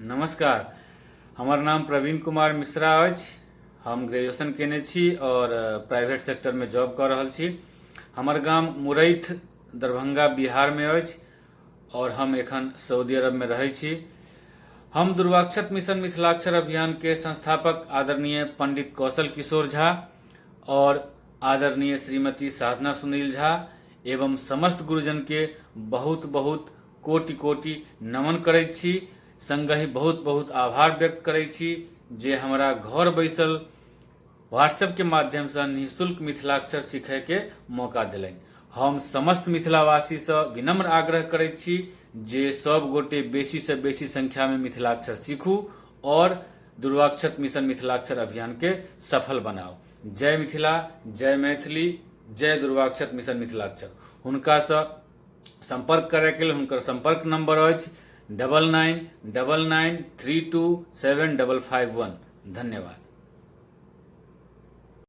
नमस्कार, हमर नाम प्रवीण कुमार मिश्रा अछि। हम ग्रेजुएशन केने छी आओर प्राइवेट सेक्टरमे जॉब कऽ रहल छी। हमर गाम मुरैठ, दरभंगा, बिहारमे अछि आओर हम एखन सऊदी अरबमे रहै छी। हम दुर्वाक्षत मिशन मिथिलाक्षर अभियानके संस्थापक आदरणीय पंडित कौशल किशोर झा आओर आदरणीय श्रीमती साधना सुनील झा एवं समस्त गुरुजनके बहुत बहुत कोटि कोटि नमन करैत छी, संगहि बहुत बहुत आभार व्यक्त करैत छी जे हमरा घर बैसल व्हाट्सएपके माध्यमसँ निःशुल्क मिथिलाक्षर सीखयके मौका देलनि। हम समस्त मिथिलावासीसँ विनम्र आग्रह करैत छी जे सब गोटे बेसीसँ बेसी संख्यामे मिथिलाक्षर सीखू आओर दुर्वाक्षत मिशन मिथिलाक्षर अभियानके सफल बनाउ। जय मिथिला, जय मैथिली, जय दुर्वाक्षत मिशन मिथिलाक्षर। हुनकासँ सम्पर्क करैके लेल हुनकर सम्पर्क नंबर अछि 9999 327 551। धन्यवाद।